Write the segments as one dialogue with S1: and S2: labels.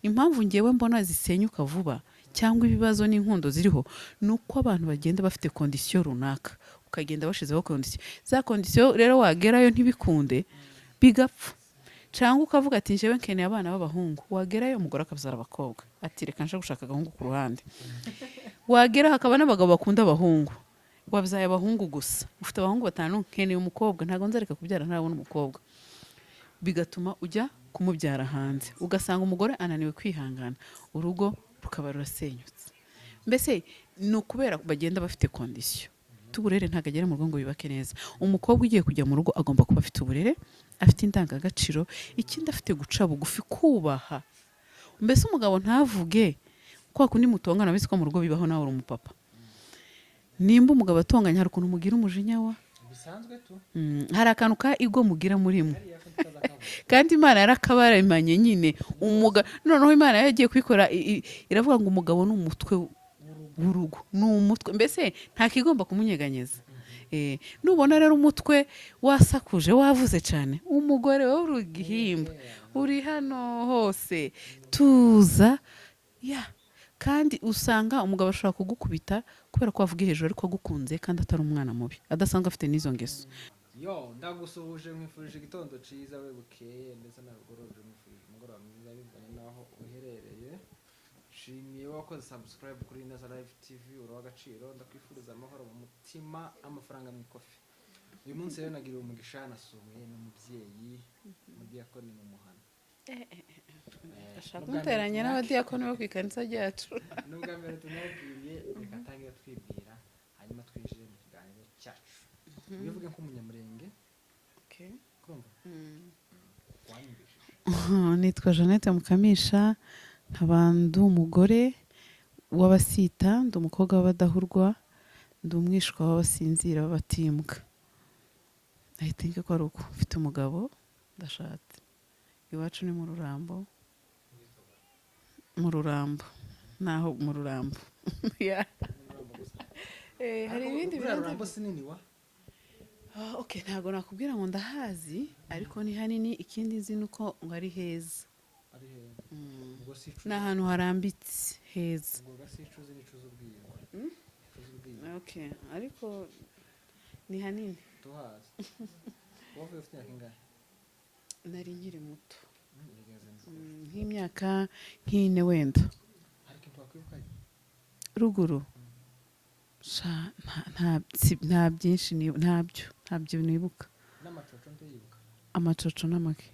S1: Impamvu ngewe mbona zisenyuka vuba cyangwa ibibazo n'inkundo ziriho, ni uko abantu bagenda bafite condition runaka, ukagenda bashizeho condition. Za condition rero wagerayo ntibikunde, bigapfa. Cyangwa ukavuga ati: "Njyewe nkeneye abana b'abahungu." Wagerayo umugore akabyara abakobwa, ati: "Reka nje gushaka agahungu ku ruhande." Wagera hakaba n'abagabo bakunda abahungu, wabyaye abahungu gusa, ufite abahungu batanu, nkeneye umukobwa, ntabwo nzareka kubyara ntarabona umukobwa. Bigatuma ujya kumubyara hanze, ugasanga umugore ananiwe kwihangana, urugo rukaba rurasenyutse. Mbese ni ukubera bagenda bafite condition. Uburere ntabwo agera mu rugo ngo yubake neza. Umukobwa ugiye kujya mu rugo agomba kuba afite uburere, afite indangagaciro, ikindi afite guca bugufi, kubaha. Mbese umugabo ntavuge kwa kundi mutongana. Bizi ko mu rugo bibaho, nawe uri umupapa. Nimba umugabo atonganya, hari ukuntu mugira umujinya wa
S2: Bisanzwe tu.
S1: Hari akantu ka ego mugira muri mwe.
S2: Hariya ko tutaza kavuga.
S1: Kandi Imana yarakabaremanye nyine. Noneho Imana yagiye kubikora, iravuga ngo umugabo ni umutwe w'urugo, ni umutwe, mbese nta kigomba kumunyeganyeza. Nubona rero umutwe wasakuje, wavuze cyane, umugore wowe uri igihimba, uri hano hose, tuza ya. Kandi usanga umugabo ashobora kugukubita kubera ko wavuga hejuru, ariko agukunze kandi atari umwana mubi, adasanzwe afite n'izo ngeso.
S2: Yo, ndagusuhuje, nkwifurije igitondo cyiza we bukeye, ndetse narugorobye, nkwifurije umugoroba mwiza bivanye n'aho uherereye. Nshimiye wakoze subscribe kuri Neza Live TV, uri agaciro. Ndakwifuriza amahoro mu mutima, amafaranga mu ikofi. Uyu munsi rero nagiriwe umugisha, nasuwe n'umubyeyi, umudiyakoni mu muhana.
S1: Ashaka kumuteranya n'abadiyakoni bo ku ikanisa ryacu.
S2: N'ubwa mbere tumwakiriye, reka atangire twibwira, hanyuma twinjire mu kiganiro cyacu. Wivuge nk'umunyamurenge, kurumva wanyumvishije.
S1: Nitwa Jeannette Mukamisha, nkaba ndi umugore w'Abasita, ndi umukobwa w'Abadahurwa, ndi umwishwa w'Abasinzira b'Abatimbwa. I think ko ari uko. Mfite umugabo, ndashatse. Iwacu ni mu Rurambo, mu Rurambo naho mu Rurambo. Yeah. Hari ibindi
S2: Buriya
S1: birenze.
S2: Rurambo si nini wa?
S1: Ah, okay, ntabwo nakubwira ngo ndahazi, ariko ni hanini. Ikindi nzi ni uko ngo ari heza.
S2: Ari heza. Ubwo si icuzi.
S1: Ni ahantu harambitse heza.
S2: Ubwo ga si icuzi, ni icuzi ubwiwe. Icuzi ubwiwe.
S1: Okay, ariko ni hanini.
S2: Tuhazi. Wowe ufite imyaka ingahe?
S1: Nari nkiri muto.
S2: Yigeze nzi.
S1: Nk'imyaka nk'ine wenda.
S2: Hari ikintu wakwibukayo?
S1: Ruguru sha, nta byinshi, ntabyo nibuka.
S2: N'amacoco ntiyibuka?
S1: Amacoco n'amake,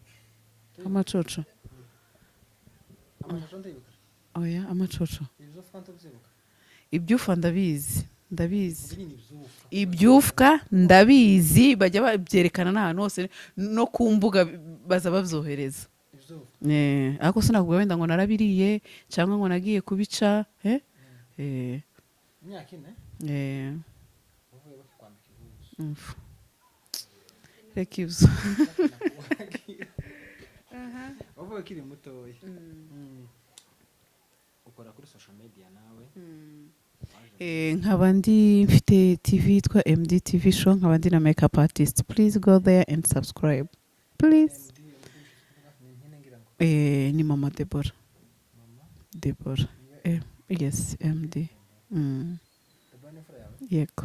S1: amacoco.
S2: Amacoco ntiyibuka?
S1: Oya, amacoco.
S2: Ibizofa ntubyibuka?
S1: Ibyufa ndabizi, ndabizi.
S2: Ubwo nyine ibyufa.
S1: Ibyufwa ndabizi, bajya babyerekana n'ahantu hose, no ku mbuga baza babyohereza.
S2: Ibyufa.
S1: Ariko sinakubwira wenda ngo narabiriye cyangwa ngo nagiye kubica, eh?
S2: Imyaka 4. Uvuye bakikwambika impuzu.
S1: Umva. Reka ibyo.
S2: Wavuye ukiri mutoya. Ukora kuri social media nawe. Waje
S1: Nkaba ndi mfite TV yitwa MD TV Show, nkaba ndi na makeup artist. Please go there and subscribe, please.
S2: MD, ni impine ngira ngo.
S1: Ni Mama Deborah.
S2: Mama.
S1: Deborah.
S2: Niyo.
S1: Yes, MD.
S2: Deborah ni imfura yawe?
S1: Yego.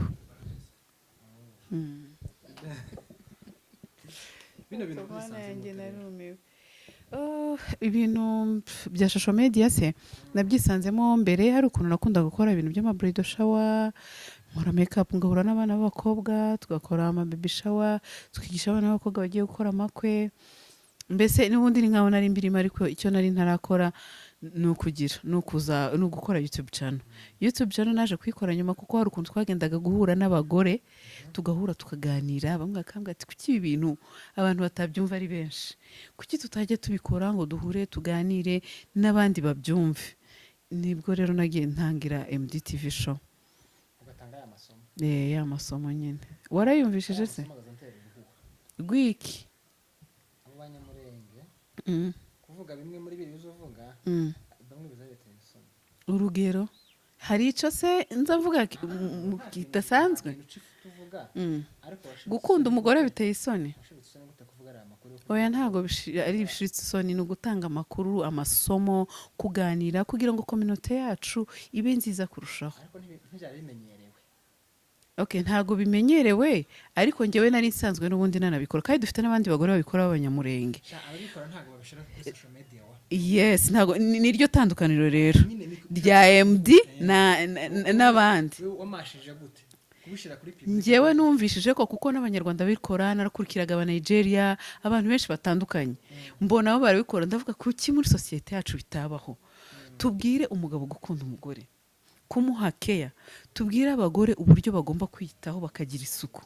S2: Bino bintu
S1: Mana
S2: byisanze
S1: yanjye,
S2: mu turere.
S1: Narumiwe. Oh, ibintu bya social media se nabyisanzemo mbere. Hari ukuntu nakunda gukora ibintu by'ama bridal shower, nkora makeup, ngahura n'abana b'abakobwa, tugakora ama baby shower, twigisha abana b'abakobwa bagiye gukora amakwe. Mbese n'ubundi ni nkaho nari mbirimo, ariko icyo nari ntarakora ni ukugira ni ukuza ni ugukora YouTube channel. YouTube channel naje kuyikora nyuma, kuko hari ukuntu twagendaga guhura n'abagore, tugahura tukaganira, bamwe bakambwira ati: "Kuki ibi bintu abantu batabyumva ari benshi? Kuki tutajya tubikora ngo duhure tuganire n'abandi babyumve?" Nibwo rero nagiye ntangira MDTV Show.
S2: Ugatanga aya masomo.
S1: Ya masomo nyine warayumvishije se?
S2: Aya masomo agaza antera uruhuha.
S1: Rwiki?
S2: Abo banyamurenge kuvuga bimwe muri biriya uvuga, bamwe bizabitera isoni.
S1: Urugero, hari icyo se nza mvuga kidasanzwe?
S2: Nta kintu uvuga, ariko washiritse
S1: Gukunda
S2: isoni
S1: umugore
S2: gute?
S1: biteye isoni.
S2: Washiritse isoni gute kuvuga? Ntabwo ari amakuru yo
S1: Oya, ntabwo ari ibishiritse isoni. Ni ugutanga amakuru, amasomo, kuganira kugira ngo communauté yacu ibe nziza kurushaho.
S2: Ariko ntibyari bimenyerewe.
S1: Okay, ntabwo bimenyerewe, ariko njyewe nari nsanzwe n'ubundi nanabikora, kandi dufite n'abandi bagore babikora b'Abanyamurenge.
S2: Sha, ababikora ntabwo babishyira kuri social media wa.
S1: Yes, ntabwo niryo tandukaniro rero
S2: Nyine
S1: rya MD n'abandi.
S2: Wowe wamashije gute kubishyira kuri public?
S1: Njyewe numvishije ko kuko n'Abanyarwanda bikora, narakurikiraga aba Nigeria, abantu benshi batandukanye, mbona bo barabikora, ndavuga: kuki muri sosiyete yacu bitabaho? Tubwire umugabo gukunda umugore, kumuha keya, tubwire abagore uburyo bagomba kwitaho bakagira isuku.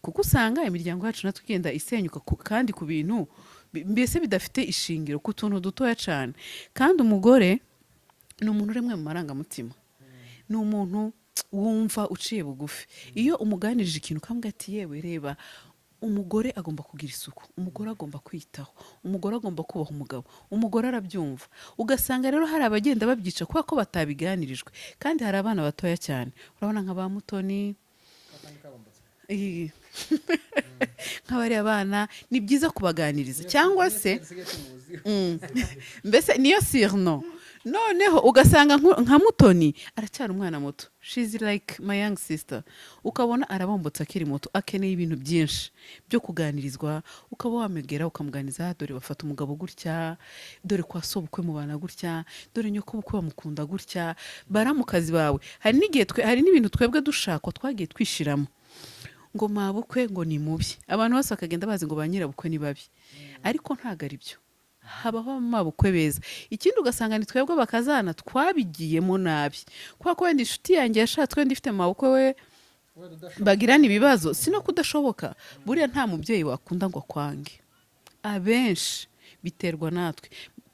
S1: Kuko usanga imiryango yacu natwe igenda isenyuka kandi ku bintu mbese bidafite ishingiro, ku tuntu dutoya cyane. Kandi umugore ni umuntu uremwe mu marangamutima, ni umuntu wumva uciye bugufi. Iyo umuganirije ikintu ukambwira ati: "Yewe, reba, umugore agomba kugira isuku, umugore agomba kwitaho, umugore agomba kubaha umugabo," umugore arabyumva. Ugasanga rero hari abagenda babyica kubera ko batabiganirijwe, kandi hari abana batoya cyane, urabona nka ba Mutoni.
S2: Akandi kabombotse.
S1: Nk'abariya bana ni byiza kubaganiriza cyangwa se
S2: Dusigaye tumuzi.
S1: Mbese niyo sirno. Noneho ugasanga nka Mutoni aracyari umwana muto, she's like my young sister, ukabona arabombotse akiri muto, akeneye ibintu byinshi byo kuganirizwa. Ukaba wamegera ukamuganiriza: "Dore bafata umugabo gutya, dore kwa sobukwe mubana gutya, dore nyoko bukwe bamukunda gutya, baramukazi bawe." Hari n'igihe twe, hari n'ibintu twebwe dushakwa twagiye twishiramo ngo mabukwe ngo ni mubi, abantu bose bakagenda bazi ngo ba nyirabukwe ni babi, ariko ntabwo ari byo, habaho mabukwe beza. Ikindi, ugasanga ni twebwe bakazana twabigiyemo nabi, kubera ko wenda inshuti yanjye yashatse wenda ifite mabukwe we
S2: Wenda udashoboye.
S1: bagirana ibibazo. Si no kudashoboka, buriya nta mubyeyi wakunda ngo akwange. Abenshi biterwa natwe.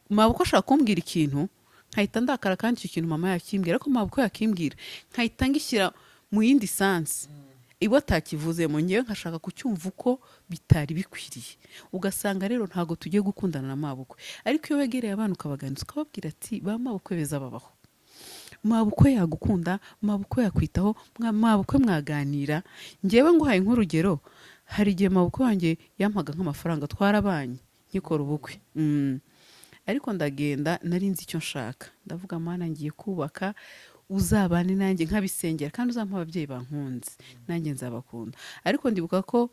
S1: Mabukwe ashobora kumbwira ikintu nkahita ndakara, kandi icyo kintu mama yakimbwira, ariko mabukwe yakimbwira nkahita ngishyira mu yindi sens iwe atakivuzemo, ngewe nkashaka kucyumva uko bitari bikwiriye. Ugasanga rero ntabwo tugiye gukundana na mabukwe. Ariko iyo wegereye abana ukabaganiriza, ukababwira ati: "Ba mabukwe beza babaho, mabukwe yagukunda, mabukwe yakwitaho, mabukwe mwaganira." Ngewe nguhaye nk'urugero, hari igihe mabukwe wanjye yampaga nk'amafaranga, twarabanye nkikora ubukwe. Ariko ndagenda nari nzi icyo nshaka, ndavuga: "Mana, ngiye kubaka, uzabane nanjye," nkabisengera, "kandi uzampa ababyeyi bankunze, nanjye nzabakunda." Ariko ndibuka ko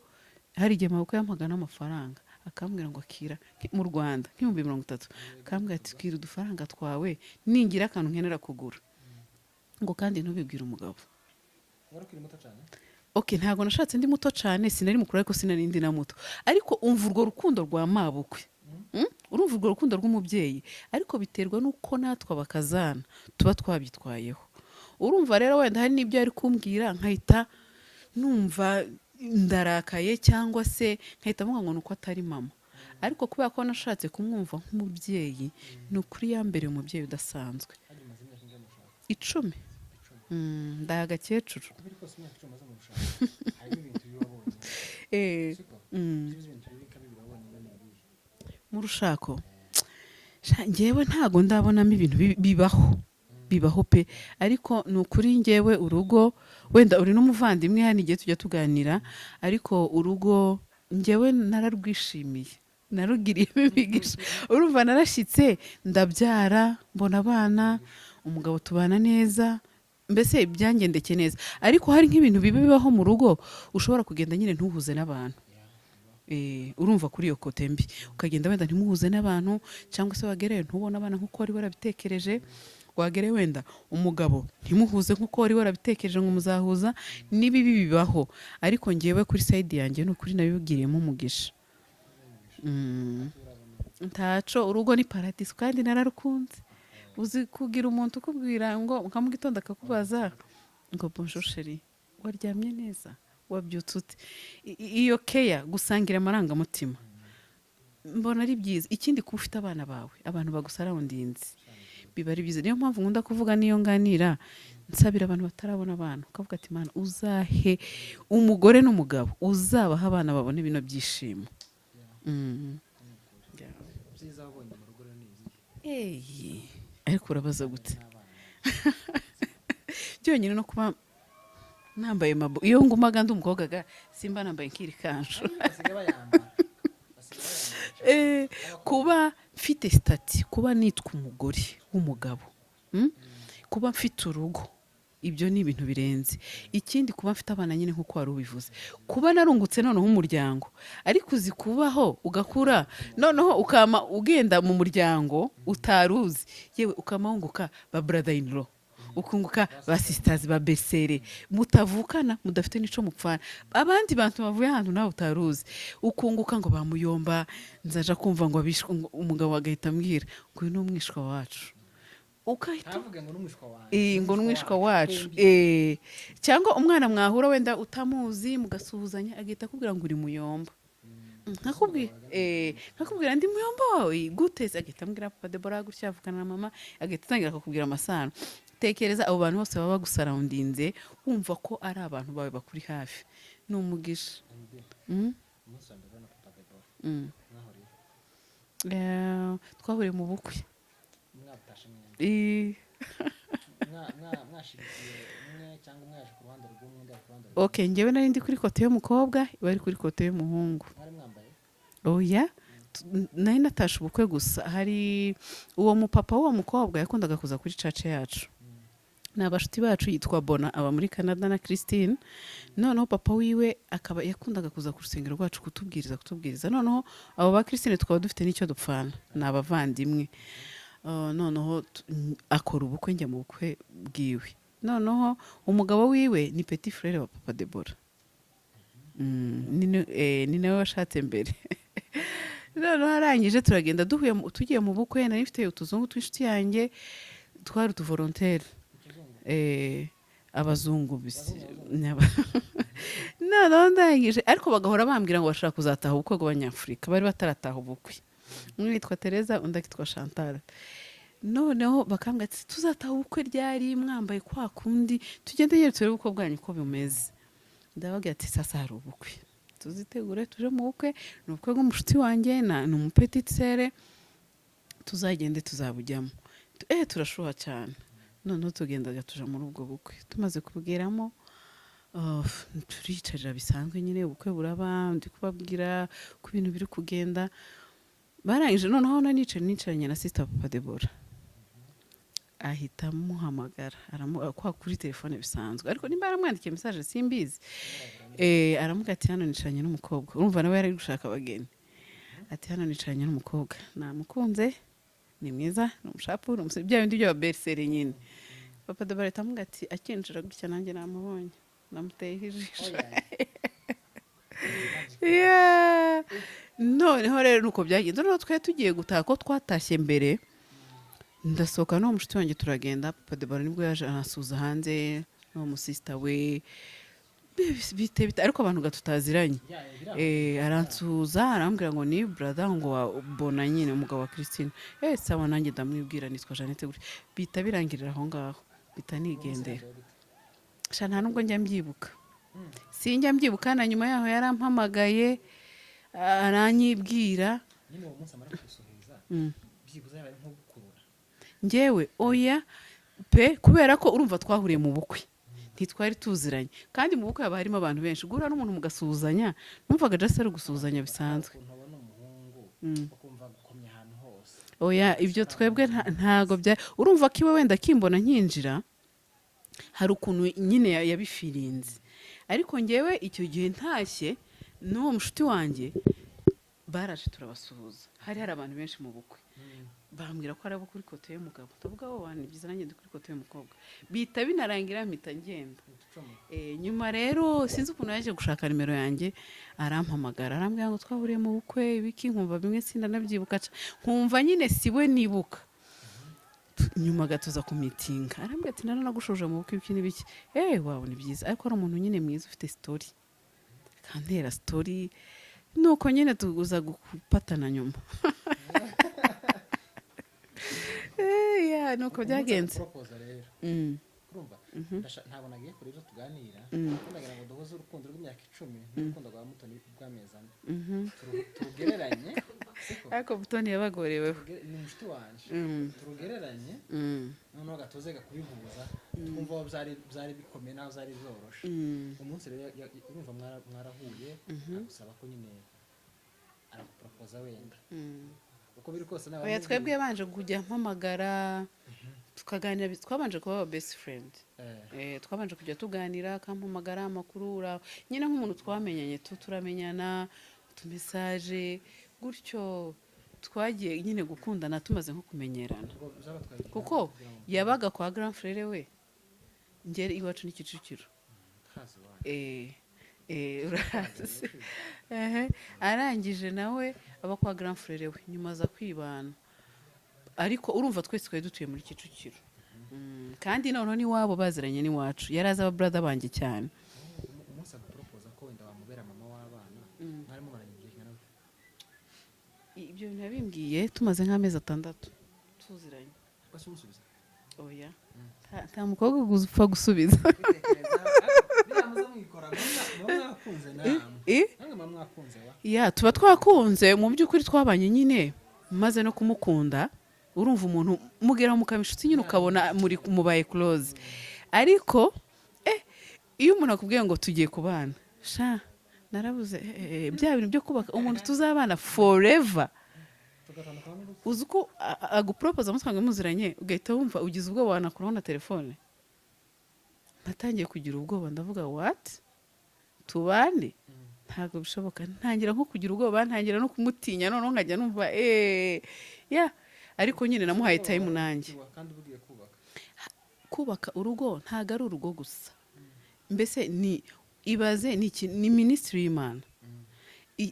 S1: hari igihe mabukwe yampaga n'amafaranga, akambwira ngo akira, mu Rwanda nk'ibihumbi 30, akambwira ati: "Twira udufaranga twawe, ningira akantu nkenera kugura," ngo "kandi ntubibwire umugabo."
S2: Wari ukiri muto cyane.
S1: Okay, ntabwo nashatse ndi muto cyane, sinari mukuru ariko sinari ndi na muto. Ariko umva urwo rukundo rwa mabukwe. Urumva urwo rukundo rw'umubyeyi, ariko biterwa n'uko natwe abakazana tuba twabyitwayeho. Urumva rero wenda hari n'ibyo yari kumbwira nkahita numva ndarakaye, cyangwa se nkahita mvuga ngo ni uko atari mama. Ariko kubera ko nashatse kumwumva nk'umubyeyi, ni ukuri yambereye umubyeyi udasanzwe.
S2: Kandi umaze imyaka ingahe mushaka?
S1: 10.
S2: 10.
S1: Ndaye agakecuru.
S2: Uko biri kose, imyaka 10 umaze mu rushako harimo ibintu bibi wabonye, siko?
S1: Mm.
S2: Byibuze ibintu bibi nka bibiri wabonye ni ibihe?
S1: Mu rushako? Sha, njyewe ntago ndabonamo ibintu bibi, bibaho, bibaho pe. Ariko ni ukuri njyewe urugo, wenda uri n'umuvandimwe, hano igihe tujya tuganira, ariko urugo njyewe nararwishimiye, narugiriyemo imigisha. Urumva narashyitse, ndabyara, mbona abana, umugabo tubana neza, mbese byangendekeye neza. Ariko hari nk'ibintu bibi bibaho mu rugo, ushobora kugenda nyine ntuhuze n'abantu. Urumva kuri iyo côté mbi, ukagenda wenda ntimuhuze n'abantu, cyangwa se wagerayo ntubone abana nk'uko wari warabitekereje, wagerayo wenda umugabo ntimuhuze nk'uko wari warabitekereje ngo muzahuza. N'ibibi bibaho, ariko ngewe kuri side yanjye ni ukuri nabibwiriyemo umugisha. Ntaco, urugo ni paradiso kandi nararukunze. Uzi kugira umuntu ukubwira ngo nka mu gitondo akakubaza ngo: "Bonjour chérie, waryamye neza, wabyutse ute?" Iyo keya, gusangira amarangamutima, mbona ari byiza. Ikindi, kuba ufite abana bawe, abantu bagusurroundinze, biba ari byiza. Niyo mpamvu nkunda kuvuga niyo nganira nsabira abantu batarabona abana, ukavuga ati: "Mana, uzahe umugore n'umugabo, uzabaha abana babone bino byishimo."
S2: Byiza wabonye mu rugo rero ni ibihe?
S1: Eyi, ariko urabaza gute?
S2: N'abana.
S1: Byonyine no kuba nambaye mabo, iyo ngumaga ndi umukobwa ga simba nambaye nk'iri kanju.
S2: Basigaye bayambara.
S1: Kuba mfite statut, kuba nitwa umugore w'umugabo, Kuba mfite urugo, ibyo ni ibintu birenze. Ikindi, kuba mfite abana nyine nk'uko wari ubivuze, kuba narungutse noneho umuryango. Ariko uzi kubaho ugakura, noneho ukama ugenda mu muryango utaruzi, yewe ukama wunguka ba brother in law, ukunguka ba sisters, ba belle-sœur mutavukana, mudafite n'ico mupfana, abandi bantu bavuye ahantu nawe utaruzi, ukunguka ngo bamuyomba. Nzaja kumva ngo abishwa, ngo umugabo agahita ambwira ngo uyu ni umwishwa wacu, ukahita
S2: Ntavuge ngo n'umwishwa wanjye.
S1: Ngo n'umwishwa wacu.
S2: Twembi.
S1: Cyangwa umwana mwahura wenda utamuzi, mugasuhuzanya, agahita akubwira ngo uri muyomba. Nkakubwira ndi muyomba wawe gute se? Agahita ambwira papa Debora gutya avugana na mama, agahita atangira akakubwira amasano. Tekereza abo bantu bose baba bagusurroundinze, wumva ko ari abantu bawe bakuri hafi, ni umugisha.
S2: MB, umunsi wa mbere na papa Debora mwahuriye?
S1: Twahuriye mu bukwe.
S2: Mwabutashe mwembi? Mwashigikiye umwe cyangwa umwe yaje ku ruhande rw'umwe, undi ari ku ruhande rw'undi?
S1: Okay, njyewe nari ndi kuri côté y'umukobwa, iwe ari kuri côté y'umuhungu.
S2: Mwari mwambaye?
S1: Oya, nari natashe ubukwe gusa. Hari uwo mupapa w'uwo mukobwa yakundaga kuza kuri church yacu, ni abashuti bacu, yitwa Bona, aba muri Canada na Christine. Noneho papa wiwe akaba yakundaga kuza ku rusengero rwacu kutubwiriza. Noneho abo ba Christine tukaba dufite n'icyo dupfana, ni abavandimwe. Noneho akora ubukwe, njya mu bukwe bwiwe. Noneho umugabo wiwe ni petit frère wa papa Debora. Ni nawe washatse mbere. Noneho arangije turagenda, duhuye tugiye mu bukwe, nari mfite utuzungu tw'inshuti yanjye, twari utuvolontaire.
S2: Ikizungu?
S1: Abazungu noneho ndangije, ariko bagahora bambwira ngo bashaka kuzataha ubukwe bw'Abanyafurika, bari batarataha ubukwe. Umwe yitwa Tereza, undi akitwa Chantal. Noneho bakambwira ati: "Tuzataha ubukwe ryari mwambaye kwa kundi, tugende nyine turebe ubukwe bwanyu uko bumeze." Ndababwira ati: "Sasa hari ubukwe, tuzitegure tuje mu bukwe, ni ubukwe bw'umushuti wanjye, ni umupetite sœur, tuzagende tuzabujyamo." Turashuha cyane. Noneho tugendaga tuja muri ubwo bukwe. Tumaze kubugeramo, turiyicarira bisanzwe nyine, ubukwe buraba, ndi kubabwira uko ibintu biri kugenda. Barangije, noneho nicaranye na sister papa Debora, ahita amuhamagara, kwa kuri telefone bisanzwe, ariko nimba yaramwandikiye message simbizi. Aramubwira ati: "Hano nicaranye n'umukobwa." Urumva nawe yari ari gushaka abageni. Ati: "Hano nicaranye n'umukobwa, namukunze, ni mwiza, ni umushapu, ni umusore," bya bindi by'aba belle-sœur nyine. Papa Debora ahita amubwira ati: "Akinjira gutya nanjye namubonye, namuteyeho ijisho." Yeah. Noneho rero nuko byagenze. Noneho twari tugiye gutaha, ko twatashye mbere, ndasohoka n'uwo mushuti wanjye turagenda. Papa Debora nibwo yaje arasuza hanze n'uwo musista we, bite bite, ariko abantu tutaziranye. Aransuhuza, arambwira ngo ni brother ngo wa Bona nyine, umugabo wa Christine. Sawa, nanjye ndamwibwira, nitwa Jeannette gutya. Bita birangirira aho ngaho, bita nigendera. Sha, nta nubwo njya mbyibuka, sinjya mbyibuka. Na nyuma yaho yarampamagaye aranyibwira.
S2: Nyine uwo munsi amara kugusuhuza, byibuze yabaye nko gukurura?
S1: Njyewe oya pe, kubera ko urumva twahuriye mu bukwe, ntitwari tuziranye, kandi mu bukwe haba harimo abantu benshi, guhura n'umuntu mugasuhuzanya, numvaga just ari ugusuhuzanya bisanzwe.
S2: Ukuntu ubona umuhungu ukumva gukomye ahantu hose.
S1: Oya, ibyo twebwe ntago bya, urumva ko iwe wenda akimbona nkinjira hari ukuntu nyine yabifeelinze, ariko ngewe icyo gihe ntashye n'uwo mushuti wanjye, baraje turabasuhuza, hari abantu benshi mu bukwe, bambwira ko ari abo kuri côté y'umugabo. Ndavuga: "Wowe ni byiza, nanjye ndi kuri côté y'umukobwa." Bihita binarangira mpita ngenda. Nyuma rero sinzi ukuntu yaje gushaka nimero yanjye, arampamagara, arambwira ngo twahuriye mu bukwe ibiki, nkumva bimwe sindanabyibuka, nkumva nyine si we nibuka. Nyuma gatuza kumeetinga, arambwira ati: "Naranagushuje mu bukwe," ibiki n'ibiki. Wawe ni byiza, ariko ari umuntu nyine mwiza ufite story, akantera story, nuko nyine tuza gupatana nyuma. Ya, nuko byagenze.
S2: Proposa rero. Urumva, ntabwo nagiye kure ibyo tuganira, kuko ndagira ngo duhuze urukundo rw'imyaka 10 n'urukundo rwa Mutoni rw'amezi 4. Turugereranye, siko?
S1: Ariko Mutoni yabagoreweho.
S2: Ni mushiti wanje. Turugereranye, noneho gatuze kubihuza, twumva aho byari bikomeye n'aho byari byoroshe. Umunsi rero urumva mwarahuye, agusaba ko nyine Araguporopoza wenda, uko biri kose nawe.
S1: Oya, twebwe yabanje kujya mpamagara tukaganira, twabanje kuba aba best friend. Twabanje kujya tuganira, akampamagara, amakuru nyine nk'umuntu twamenyanye, turamenyana utumessage gutyo. Twagiye nyine gukundana tumaze nko kumenyerana.
S2: Ubwo byabatwaye igihe
S1: Kuko
S2: kugira ngo
S1: yabaga kwa grand frère we, ngere iwacu ni Kicukiro.
S2: Hazi iwanyu.
S1: Urahazi. Ehe, arangije nawe aba kwa grand frère we, nyuma aza kwibana, ariko urumva twese twari dutuye muri Kicukiro. Kandi noneho n'iwabo baziranye n'iwacu, yari azi aba brother banjye cyane.
S2: Umunsi aguporopoza ko wenda wamubera mama w'abana, mwari mumaranye igihe kingana gute?
S1: Ibyo bintu yabimbwiye tumaze nk'amezi 6 tuziranye.
S2: Wese umusubiza?
S1: Oya. Nta mukobwa upfa gusubiza.
S2: Biriya muza mwikora, muba mwakunze namwe. Namwe muba mwakunze wa.
S1: Ya, tuba twakunze mu by'ukuri. Twabanye nyine maze no kumukunda. Urumva umuntu mugera mukaba inshuti nyine, ukabona muri mubaye close, ariko iyo umuntu akubwiye ngo tugiye kubana, sha narabuze, bya bintu byo kubaka umuntu tuzabana forever.
S2: Tugatandukana n'urupfu.
S1: Uzi uko aguporopoza musanga muziranye, ugahita wumva ugize ubwoba, wanakuraho na telefone. Natangiye kugira ubwoba, ndavuga: "What, tubane? Ntabwo bishoboka." Ntangira nko kugira ubwoba, ntangira no kumutinya, noneho nkajya numva ya, ariko nyine namuhaye time nanjye.
S2: Kandi uba ugiye kubaka.
S1: Kubaka urugo ntabwo ari urugo gusa. Mbese ni ibaze, ni ministry y'Imana.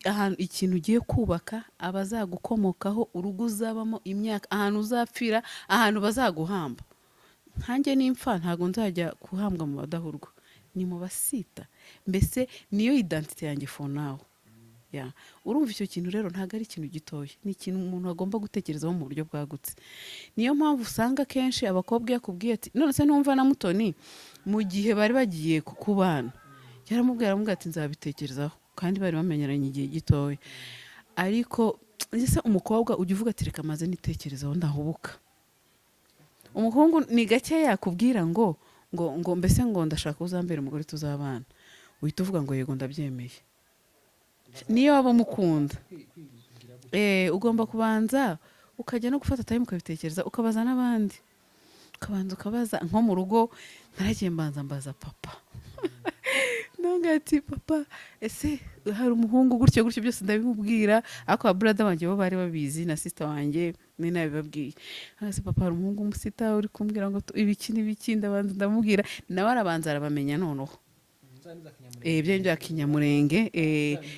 S1: Ahantu ikintu ugiye kubaka, abazagukomokaho, urugo uzabamo imyaka, ahantu uzapfira, ahantu bazaguhamba. Nkanjye n'impfa ntabwo nzajya guhambwa mu Badahurwa, ni mu Basita. Mbese niyo identité yanjye for now. Ya, urumva icyo kintu rero ntabwo ari ikintu gitoya, ni ikintu umuntu agomba gutekerezaho mu buryo bwagutse. Niyo mpamvu usanga akenshi abakobwa iyo akubwiye ati none se, numva na Mutoni mu gihe bari bagiye kubana yaramubwira, aramubwira ati: "Nzabitekerezaho," kandi bari bamenyeranye igihe gitoya. Ariko ese umukobwa ujya uvuga ati: "Reka maze nitekerezaho, ndahubuka"? Umuhungu ni gake yakubwira ngo mbese ngo ndashaka uzambere umugore tuzabana, uhita uvuga ngo: "Yego, ndabyemeye," niyo waba umukunda.
S2: Kwigira gutya.
S1: Ugomba kubanza ukajya no gufata time, ukabitekereza, ukabaza n'abandi, ukabanza ukabaza nko mu rugo. Naragiye mbanza mbaza papa, ntabwo ati: "Papa, ese hari umuhungu gutyo gutyo?" Byose ndabimubwira, ariko aba brother banjye bo bari babizi, na sister wanjye ni nabibabwiye. Ese papa, hari umuhungu w'umusita uri kumbwira ngo ibiki n'ibiki. Ndabanza ndamubwira, nawe arabanza arabamenya noneho.
S2: Nzaba Kinyamurenge.
S1: Bya bya Kinyamurenge,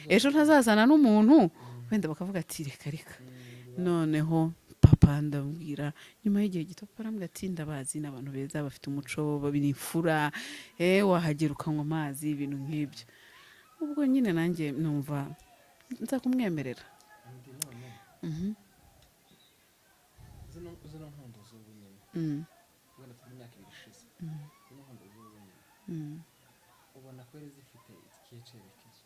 S1: ejo ntazazana n'umuntu wenda bakavuga ati: "Reka reka." Noneho papa ndamubwira, nyuma y'igihe gito papa arambwira ati: "Ndabazi, ni abantu beza, bafite umuco, babiri imfura, wahagera ukanywa amazi," ibintu nk'ibyo. Ubwo nyine nanjye numva nza kumwemerera.
S2: Undi none zino nkundo z'ubu nyine, wenda turi mu myaka 2 ishize, zino nkundo z'ubu nyine, ubona ko yari zifite ikihe cyerekezo?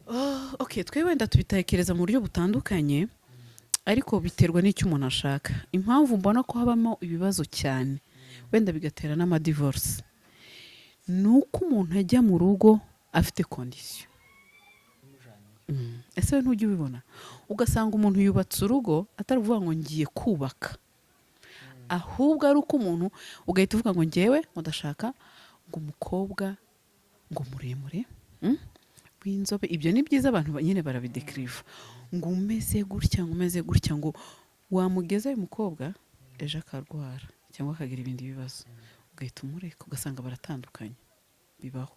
S1: Oh, okay, twe wenda tubitekereza mu buryo butandukanye, ariko biterwa n'icyo umuntu ashaka. Impamvu mbona ko habamo ibibazo cyane, wenda bigatera n'amadivorce, ni uko umuntu ajya mu rugo afite condition.
S2: Imujanye.
S1: Ese we ntujya ubibona, ugasanga umuntu yubatse urugo atari ukuvuga ngo ngiye kubaka, ahubwo ari uko umuntu ugahita uvuga ngo ngewe ngo ndashaka ngo umukobwa ngo muremure, w'inzobe. Ibyo ni byiza, abantu nyine barabidekiriva, ngo umeze gutya, ngo umeze gutya, ngo wamugeza uyu mukobwa ejo akarwara cyangwa akagira ibindi bibazo, ugahita umureka, ugasanga baratandukanye. Bibaho.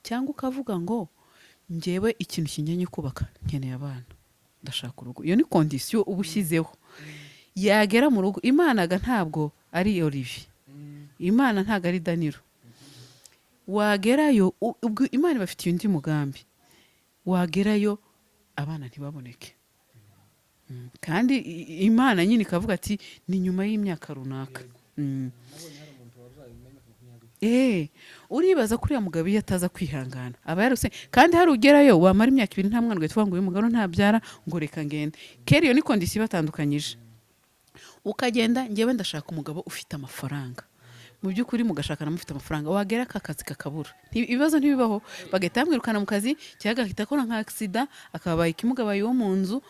S1: Cyangwa ukavuga ngo ngewe ikintu kinjyanye kubaka, nkeneye abana, ndashaka urugo. Iyo ni condition uba ushyizeho. Yagera mu rugo, Imana ga ntabwo ari Olivier, Imana ntabwo ari Danilo. Wagerayo, ubwo Imana ibafitiye undi mugambi, wagerayo abana ntibaboneke. Kandi Imana nyine ikavuga ati ni nyuma y'imyaka runaka.
S2: Nabonye hari umuntu wabyaye nyuma y'imyaka 20.
S1: Uribaza ko uriya mugabo iyo ataza kwihangana aba yaruse? Kandi hari ugerayo wamara imyaka 2 nta mwana, ugahita uvuga ngo uyu mugabo ntabyara, ngo reka ngende. Kera iyo ni condition ibatandukanyije, ukagenda: "Ngewe ndashaka umugabo ufite amafaranga." Mu by'ukuri mugashakana mufite amafaranga, wagera aka kazi kakabura. Ibibazo ntibibaho, bagahita bamwirukana mu kazi cyangwa agahita akora nka accident, akabaye ikimuga, abaye uwo mu nzu.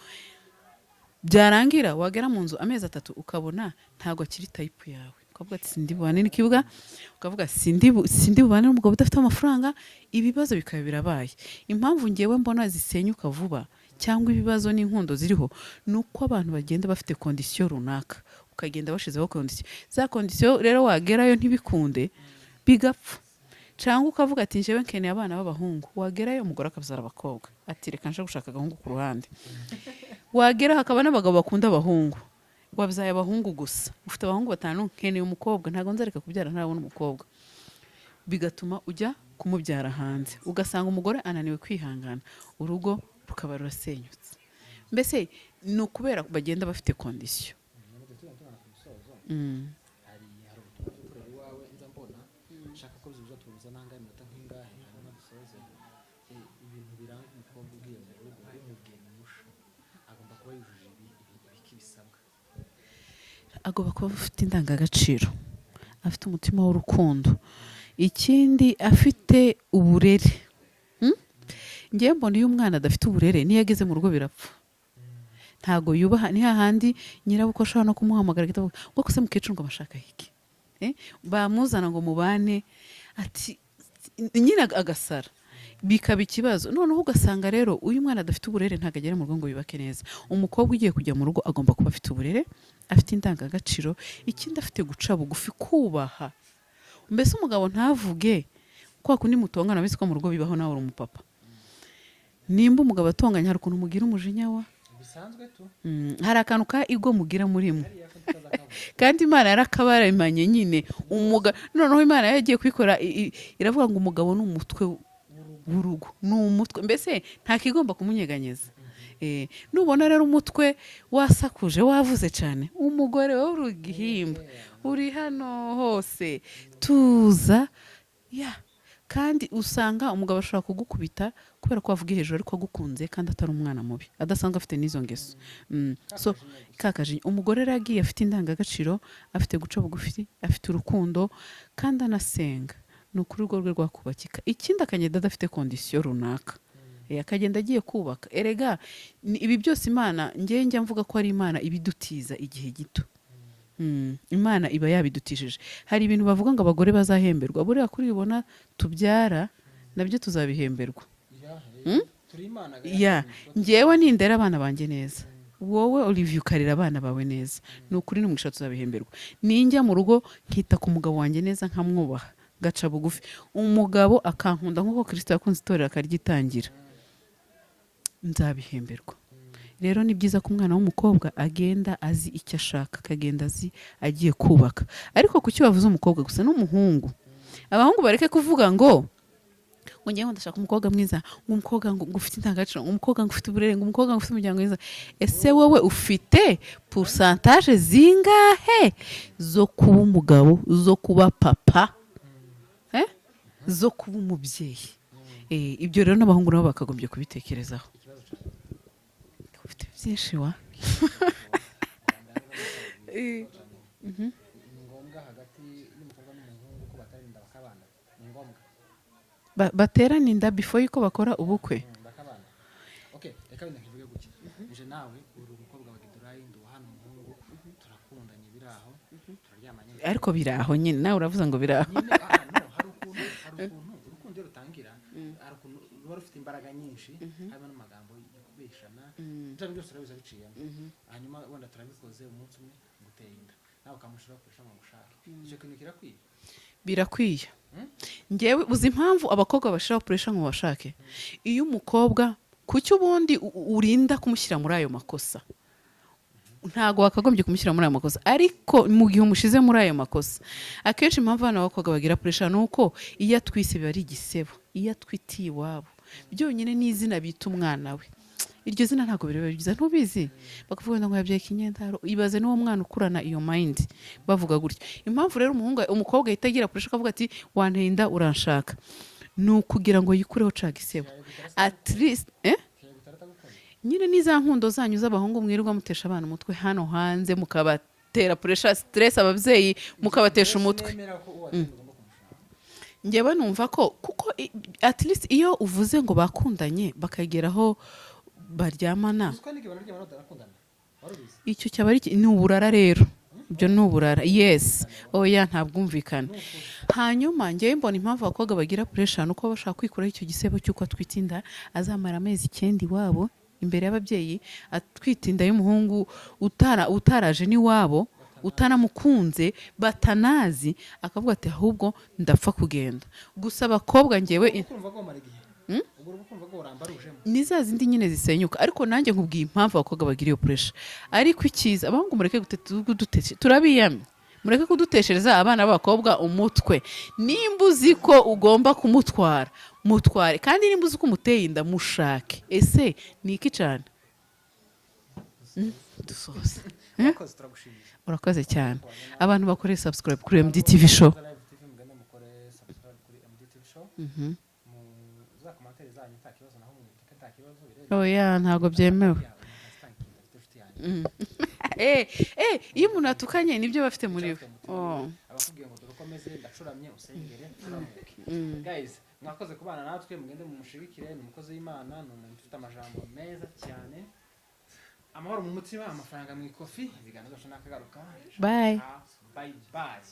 S1: Byarangira wagera mu nzu amezi 3, ukabona ntabwo akiri type yawe, ukavuga ati: "Sindi bubane n'ikibuga", ukavuga: Sindi bubane n'umugabo udafite amafaranga." Ibibazo bikaba birabaye. Impamvu ngewe mbona zisenyuka vuba cyangwa ibibazo n'inkundo ziriho ni uko abantu bagenda bafite condition runaka, ukagenda bashizeho condition, za condition rero wagerayo ntibikunde, bigapfa. Cyangwa ukavuga ati: "Njyewe nkeneye abana b'abahungu", wagerayo umugore akabyara abakobwa, ati: "Reka nje gushaka agahungu ku ruhande." Wagera hakaba n'abagabo bakunda abahungu, wabyaye abahungu gusa, ufite abahungu batanu, nkeneye umukobwa, ntabwo nzareka kubyara ntarabona umukobwa. Bigatuma ujya kumubyara hanze, ugasanga umugore ananiwe kwihangana, urugo rukaba rurasenyutse. Mbese ni ukubera bagenda bafite condition.
S2: Tugana ku musozo. Hari ubutumwa bwo kureba iwawe nza mbona, nshaka ko byibuze tubuza nangahe, iminota nk'ingahe, hanyuma dusoze. Ibintu biranga umukobwa ugiye mu rugo w'umugeni musha, agomba kuba yujuje ibi ibi ibiki bisabwa?
S1: Agomba kuba afite indangagaciro, afite umutima w'urukundo, ikindi afite uburere. Ngewe mbona iyo umwana adafite uburere, niyo ageze mu rugo birapfa, ntago yubaha. Ni hahandi nyirabukwe ashobora no kumuhamagara agahita avuga ngo: "Kose mukecuru, ngo amashaka iki?" Bamuzana ngo mubane, ati nyine agasara, bikaba ikibazo. Noneho ugasanga rero uyu mwana adafite uburere, ntabwo agera mu rugo ngo yubake neza. Umukobwa ugiye kujya mu rugo agomba kuba afite uburere, afite indangagaciro, ikindi afite guca bugufi, kubaha. Mbese umugabo ntavuge kwa kundi mutongana, bizi ko mu rugo bibaho, nawe uri umupapa, nimba umugabo atonganya hari ukuntu mugira umujinya wa
S2: bisanzwe tu.
S1: Hari akantu ka ego mugira muri mwe.
S2: Hariya ko tutazakavuga.
S1: Kandi Imana yarakabaremanye nyine. Noneho Imana yagiye kubikora, iravuga ngo umugabo ni umutwe w'urugo, ni umutwe, mbese nta kigomba kumunyeganyeza. Nubona rero umutwe wasakuje, wavuze cyane, umugore wowe uri igihimba, uri hano hose, tuza ya. Kandi usanga umugabo ashobora kugukubita kubera ko wavuga hejuru, ariko agukunze kandi atari umwana mubi, adasanzwe afite n'izo ngeso. So kakajinya. Umugore rero agiye afite indangagaciro, afite guca bugufi, afite urukundo kandi anasenga, ni ukuri urugo rwe rwakubakika. Ikindi akagenda adafite condition runaka. Akagenda agiye kubaka. Erega ibi byose Imana, njye njya mvuga ko ari Imana ibidutiza igihe gito. Imana iba yabidutishije. Hari ibintu bavuga ngo abagore bazahemberwa, buriya kuri ubona tubyara nabyo tuzabihemberwa.
S2: Turi Imana.
S1: Ya, njyewe nindera abana banjye neza, wowe Olivier ukarera abana bawe neza, ni ukuri n'umugisha, tuzabihemberwa. Ninjya mu rugo nkita ku mugabo wanjye neza, nkamwubaha, gaca bugufi, umugabo akankunda nk'uko Kirisito yakunze itorero akaryitangira, nzabihemberwa. Rero ni byiza ko umwana w'umukobwa agenda azi icyo ashaka, akagenda azi agiye kubaka. Ariko kuki bavuze umukobwa gusa n'umuhungu? Abahungu bareke kuvuga ngo ngewe ndashaka umukobwa mwiza, ngo umukobwa ngo ufite indangagaciro, ngo umukobwa ngo ufite uburere, ngo umukobwa ngo ufite umuryango mwiza. Ese wowe ufite pourcentage zingahe zo kuba umugabo, zo kuba papa, eh? Zo kuba umubyeyi? Ibyo rero n'abahungu nabo bakagombye kubitekerezaho. Ufite byinshi wa.
S2: Ni ngombwa hagati y'umukobwa n'umuhungu ko batera inda bakabana? Ni ngombwa?
S1: Baterana inda before yuko bakora ubukwe?
S2: Bakabana. Okay, reka wenda nkivuge gutya: nje nawe uri umukobwa wa Gidurayi, ndi uwa hano umuhungu, turakundanye, biri aho, turaryamanye.
S1: Ariko biri aho nyine, nawe uravuze ngo biri aho.
S2: Nyine no, hari ukuntu urukundo iyo rutangira, hari ukuntu ruba rufite imbaraga nyinshi, harimo n'amagambo yo kubeshana, ibyo byose urabizi biciyemo. Hanyuma wenda turabikoze, umunsi umwe nguteye inda, nawe ukamushira kurusha ngo ushake. Icyo kintu kirakwiye?
S1: Birakwiye. Ngewe uzi impamvu abakobwa bashiraho pressure ngo bashake? Iyo umukobwa, kuki ubundi urinda kumushyira muri ayo makosa? Ntabwo wakagombye kumushyira muri ayo makosa, ariko mu gihe umushyize muri ayo makosa, akenshi impamvu abana b'abakobwa bagira pressure ni uko iyo atwise biba ari igisebo. Iyo atwitiye iwabo, byonyine n'izina bita umwana we, iryo zina ntabwo biba byiza, ntubizi, bakavuga ngo yabyaye ikinyendaro. Ibaze n'uwo mwana ukurana iyo mind bavuga gutya. Impamvu rero umuhungu, umukobwa ahita agira pressure akavuga ati: "Wanteye inda, uranshaka", ni ukugira ngo yikureho ca gisebo at least, eh? Nyine n'iza nkundo zanyu z'abahungu mwirirwa mutesha abana umutwe hano hanze, mukabatesha. mutera pressure, stress ababyeyi, mukabatesha umutwe.
S2: Nemera ko uwo watsinze ugomba kumushaka.
S1: Njyewe numva ko kuko at least iyo uvuze ngo bakundanye bakageraho baryamana.
S2: Uzi ko n'igihe banaryamana batarakundana, wari ubizi?
S1: Icyo cyaba ari ni uburara rero, ibyo ni uburara. Yes, oya, nta bwumvikane. Hanyuma njyewe mbona impamvu abakobwa bagira pressure ni uko baba bashaka kwikuraho icyo gisebo cy'uko atwite inda, azamara amezi 9 iwabo imbere y'ababyeyi, atwite inda y'umuhungu utaraje n'iwabo, utanamukunze, batanazi, akavuga ati: "Ahubwo ndapfa kugenda." Gusa abakobwa njyewe
S2: Ubwo kumva ko wamara igihe, ubwo uri kumva ko uramba rujemo.
S1: Ni za zindi nyine zisenyuka. Ariko nanjye nkubwiye impamvu abakobwa bagira iyo pressure. Ariko icyiza, abahungu mureke turabiyamye, mureke kuduteshereza abana b'abakobwa umutwe. Nimba uzi ko ugomba kumutwara, mutware, kandi nimba uzi ko umuteye inda, mushake. Ese ni iki cyane? Dusoze.
S2: Urakoze, turagushimiye.
S1: Urakoze cyane. Abantu bakore subscribe kuri MDTV Show.
S2: Live TV, mugende mukore subscribe kuri MDTV Show. Mu za commentaire zanyu nta kibazo, naho mwiteke nta kibazo birebye.
S1: Oya, ntabwo byemewe.
S2: Ya, umuntu afite inshuti yanjye.
S1: Iyo umuntu atukanye nibyo bafite muri we. Oh.
S2: Abakubwiye ngo: "Dore uko meze, ndacuramye, usengere turamuke." Guys, mwakoze kubana natwe. Mugende mumushigikire, ni umukozi w'Imana, ni umuntu ufite amajambo meza cyane. Amahoro mu mutima, amafaranga mu ikofi. Ibiganiro byacu nakagaruka.
S1: Bye.
S2: Bye bye.